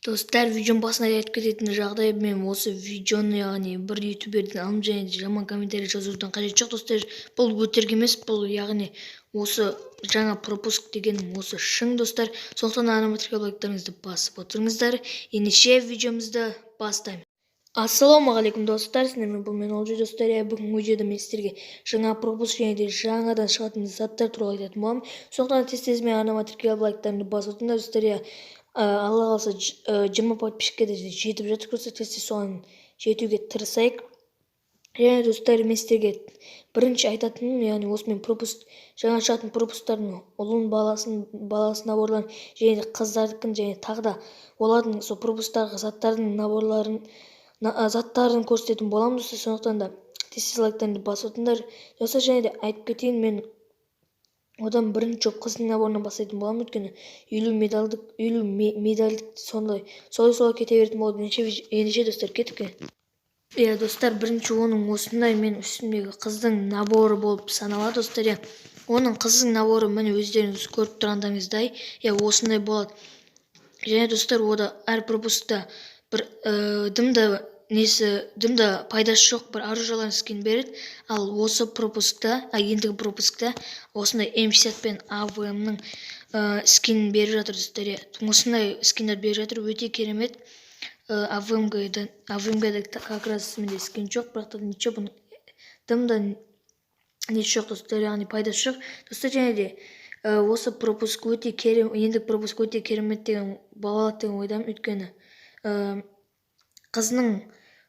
Достар, видеоның басында айтып кететін жағдай: мен осы видеоны, яғни, бір ютуберден алдым және де жаман комментарий жазудың қажеті жоқ, достар. Бұл өтірік емес, бұл, яғни, осы жаңа пропуск дегенім осы шын, достар. Сондықтан арнама тіркеліп, лайктарыңызды басып отырыңыздар. Ендеше видеомызды бастаймыз. Ассалаумағалейкум, достар! Сіздермен бұл мен, Олжай. Достар, иә, бүгінгі видеода мен сіздерге жаңа пропуск және де жаңадан шығатын заттар туралы айтатын боламын. Сондықтан тез тез менің арнама тіркеліп, лайктарыңды басып отырыңдар, достар. Иә, Алла қаласа, 20 подписчикке де жетіп жатыр, достар. Тез тез соған жетуге тырысайық. Және, достар, мен сіздерге бірінші айтатыным, яғни, осымен пропуск, жаңа шығатын пропусктардың ұлын, баласын наборларын және де қыздардікін және тағы да олардың сол пропусктағы заттардың наборларын, заттарын көрсететін боламын, достар. Сондықтан да тез тез лайктарыңды басып отырыңдар, достар. Және де айтып кетейін, мен одан бірінші болып қыздың наборынан бастайтын боламын, өйткені 50 медальдік, 50 медальдік, сондай, солай солай кете беретін болады. Ендеше, достар, кеттік. Иә, достар, бірінші оның осындай мен үстімдегі қыздың наборы болып саналады, достар. Иә, оның қыздың наборы, міне, өздеріңіз көріп тұрғандарыңыздай, иә, осындай болады. Және, достар, ода әр пропускта бір дымда несі, дымда пайдасы жоқ бір оружияларын скин береді. Ал осы пропускта, ендігі пропускта осындай М60 пен АВМ-ның скинін беріп жатыр, достар. Иә, осындай скиндер беріп жатыр, өте керемет. АВМ-ге, АВМ-ге как раз менде скин жоқ, бірақ та ничего, бұның дымда несі жоқ, достар, яғни пайдасы жоқ, достар. Және де осы пропуск өте керемет, ендігі пропуск өте керемет деген болады деген ойдамын, өйткені қызының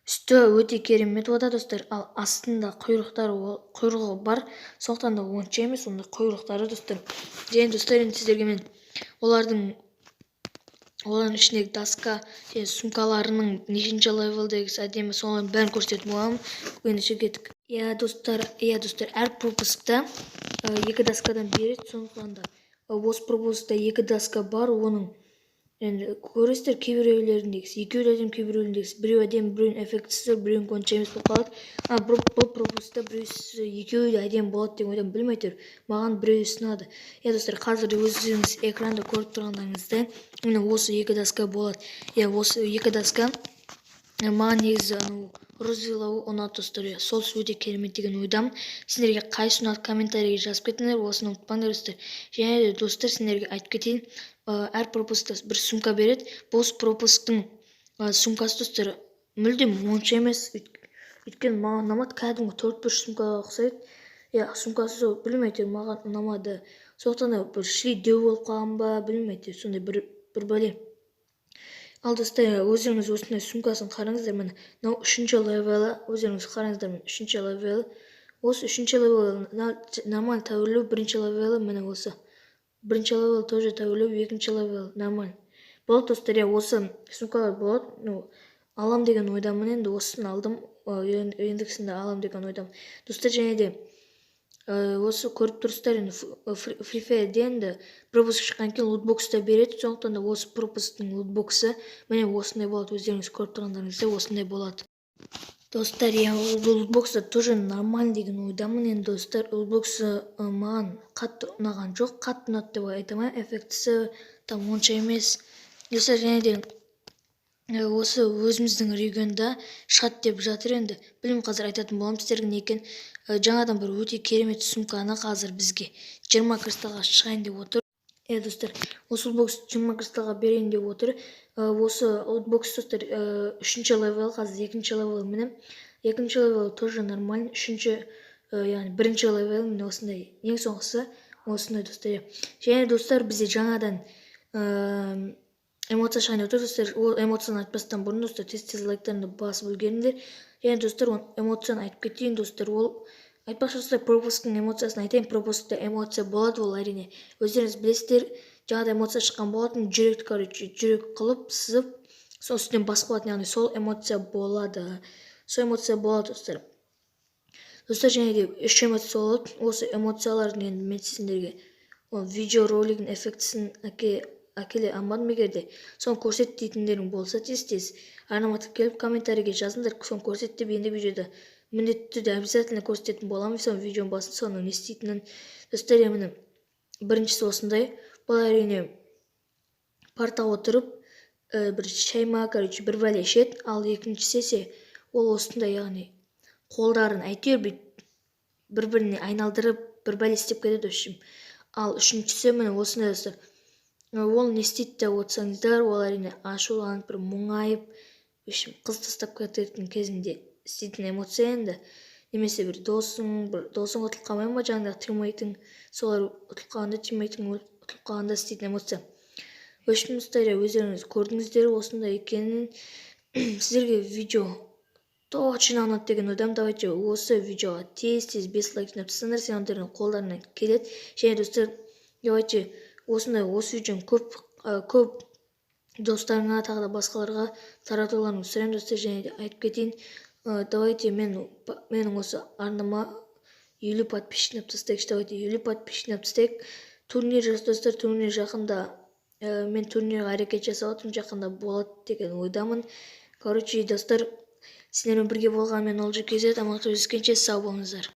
үсті өте керемет ода, достар, ал астында құйрықтары, құйрығы бар, сондықтан да онша емес ондай құйрықтары, достар. Және, достар, енді сіздерге мен олардың ішіндегі доска және сумкаларының нешінші левелдегісі әдемі, солардың бәрін көрсететін боламын. Ендеше кеттік. Иә, достар, иә, достар, әр пропускта екі доскадан береді. Сондықтан да осы пропускта екі доска бар. Оның енді көресіздер, кейбіреулеріндегісі екеуі де әдемі, кейбіреулеріндегісі біреуі әдемі, біреуінің эффектісі, біреуінікі онша емес болып қалады. А бұл пропускта біреусі, екеуі де әдемі болады деген ойдамын. Білмей, әйтеуір маған біреуі ұнады. Иә, достар, қазір өздеріңіз экранда көріп тұрғандарыңыздай, міне, осы екі доска болады. Иә, осы екі доска. Маған негізі анау розовыйлауы ұнады, достар. Иә, сол өте керемет деген ойдамын. Сендерге қайсысы ұнады, комментарийге жазып кетіңдер, осыны ұмытпаңдар, достар. Және де, достар, сендерге айтып кетейін, әр пропускта бір сумка береді. Бұл пропусктың сумкасы, достар, мүлдем онша емес, өйткені маған ұнамады, кәдімгі төртбұрыш сумкаға ұқсайды. Иә, сумкасы сол, білмеймін, әйтеуір маған ұнамады. Сондықтан да бір шли деу болып қалған ба, білмеймін, әйтеуір сондай бір бәле. Ал, достар, өздеріңіз осындай сумкасын қараңыздар. Міне, мынау үшінші левелі, өздеріңіз қараңыздар, міне, үшінші левелі. Осы үшінші левелі нормально, тәуірлеу. Бірінші левелі, міне, осы бірінші левел тоже тәуірлеу, екінші левел нормально болады, достар. Иә, осы сумкалар болады. Ну, алам деген ойдамын. Енді осысын алдым, ендігісін де алам деген ойдамын, достар. Және де осы көріп тұрсыздар, енді Фри Фаерде енді пропуск шыққаннан кейін лутбокс та береді. Сондықтан да осы пропусктың лутбоксы, міне, осындай болады. Өздеріңіз көріп тұрғандарыңыздай, осындай болады, достар. Иә, лутбокс та тоже нормально деген ойдамын. Енді, достар, лутбоксы маған қатты ұнаған жоқ, қатты ұнады деп айта алмаймын, эффектісі там онша емес, достар. Және де осы өзіміздің регионда шығады деп жатыр. Енді білмеймін, қазір айтатын боламын сіздерге не екенін. Жаңадан бір өте керемет сумканы қазір бізге 20 кристаллға шығайын деп отыр. Иә, достар, осы лутбокс 20 кристаллға берейін деп отыр. Осы лутбокс, достар, үшінші левел, қазір екінші левел. Міне, екінші левел тоже нормально. Үшінші, яғни бірінші левел, міне, осындай, ең соңғысы осындай, достар. Иә, және, достар, бізде жаңадан эмоция шығайын деп отыр, достар. Ол эмоцияны айтпастан бұрын, достар, тез тез лайктарыңды басып үлгеріңдер. Және, достар, ол эмоцияны айтып кетейін, достар. Ол айтпақшы, достар, пропусктың эмоциясын айтайын. Пропускта эмоция болады, ол, әрине, өздеріңіз білесіздер, жаңада эмоция шыққан болатын, жүректі, короче, жүрек қылып сызып, сол үстінен басып қалатын, яғни сол эмоция болады, сол эмоция болады, достар. Достар, және де үш эмоция болады. Осы эмоциялардың енді мен сендерге ол видеоролигінің эффектісін әкеле алмадым. Егер де соны көрсет дейтіндерің болса, тез тез арнама тіркеліп, комментарийге жазыңдар соны көрсет деп. Енді видеода міндетті түрде, обязательно көрсететін боламын соны, видеоның басын, соның не істейтінін, достар. Иә, міне, біріншісі осындай. Бұл, әрине, партаға отырып бір шай ма, короче, бір бәле ішеді. Ал екіншісі ше, ол осындай, яғни қолдарын әйтеуір бүйтіп бір біріне айналдырып, бір бәле істеп кетеді, в общем. Ал үшіншісі міне осындай, достар. Ол не істейді деп отырсаңыздар, ол, әрине, ашуланып, бір мұңайып, в общем, қыз тастап кететін кезінде істейтін эмоция енді. Немесе бір досың ұтылып қалмай ма, жаныңдағы тиммейтің, солар ұтылып қалғанда, тиммейтің ұтылып қалғанда істейтін эмоция. В общем, достар, өздеріңіз көрдіңіздер осындай екенін. Сіздерге видео точно ұнады деген ойдамын. Давайте осы видеоға тез тез 5 лайк жинап тастаңдар, сендердің қолдарынан келеді. Және, достар, давайте осындай осы видеоны көп көп достарыңа, тағы да басқаларға таратуларыңызды сұраймын, достар. Және де айтып кетейін, давайте менің осы арнама 50 подписчик жинап тастайықшы. Давайте 50 подписчик жинап тастайық. Турнир, достар, турнир жақында, мен турнирға әрекет жасап жатырмын, жақында болады деген ойдамын. Короче, достар, сіздермен бірге болған мен, Олжа KZ. Амандықта, жүздескенше, сау болыңыздар.